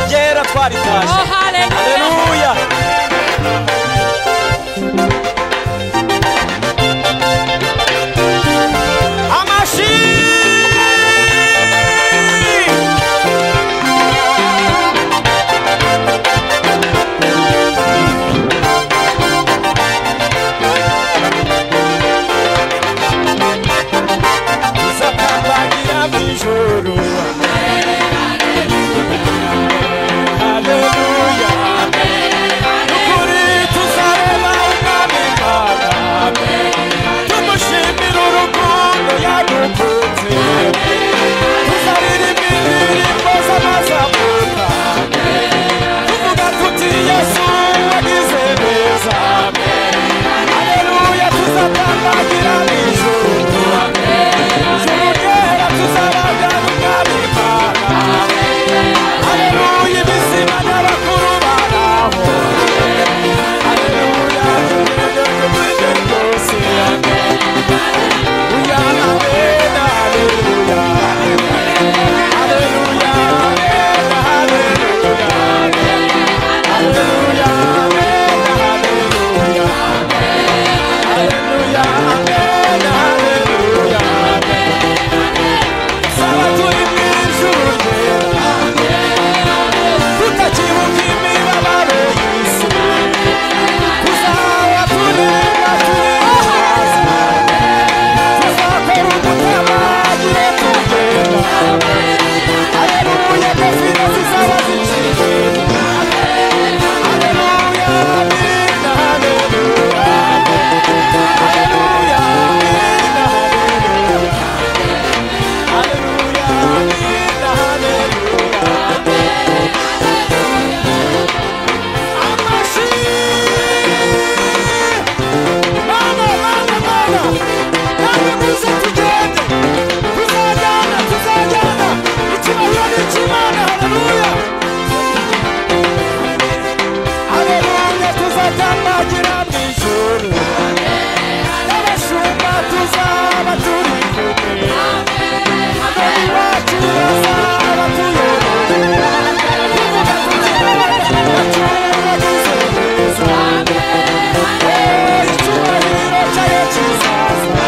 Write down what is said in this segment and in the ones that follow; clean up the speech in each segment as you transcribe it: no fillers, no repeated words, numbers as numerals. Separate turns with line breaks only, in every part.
Ryera twaritashe.
Oh, haleluya.
Haleluya. Amashi. Tuzatambagira mu ijuru. Haleluya. Nukuri tuzareba umwami Imana. Tumushimira urukundo yadukunze. Tuzaririmba indirimbo z'amazamuka. Tuvuga tuti Yesu wagize neza. Haleluya, tuzatambagira mu ijuru. Ijuru ryera tuzabagana umwami Imana. Haleluya, ibizima n'abakuru baraho. Haleluya, tugende rwose. Haleluya, amen, haleluya. Haleluya, amen, haleluya. Haleluya, amen, haleluya. Haleluya, amen, haleluya. Saba turi mu ijuru ryera. Tutakibuka imibabaro y'isi. Tuzaba tureba turihaza. Tuzakora umutamagire tugenda. Haleluya, defile zizaba ziciye. Haleluya, amina, haleluya. Haleluya, amina, haleluya. Haleluya, amina, haleluya. Amashi! Mana, mana, mana! Namwe muze tugende! Tuzajyana, tuzajyana! Icyubahiro ni icy'Imana, haleluya! Haleluya, tuzatambagira mu ijuru. N'abashumba tuzaba turi kumwe. Abami bacu bazaba tuyoboye. Tuvuga tuti, "Yacu wagize neza." Oh, icyubahiro cyayo kizaza.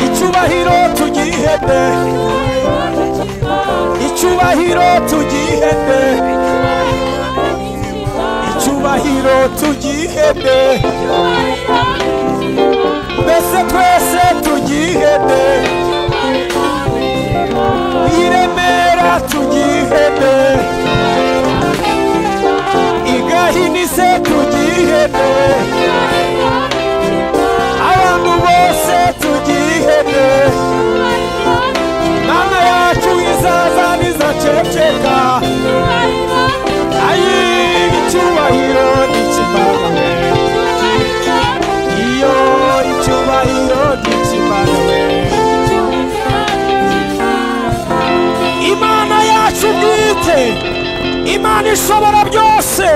Icyubahiro tugihende, icyubahiro tugihende, icyubahiro tugihende, mbese twese tugihende, i Remera tugihende, i Gahini se tugihende, abantu bose tugihende, Mana yacu izaza ntizaceceka, ayi icyubahiro n'ikimana, iyo icyubahiro n'ikimana, Imana yacu bwite, Imana ishobora byose.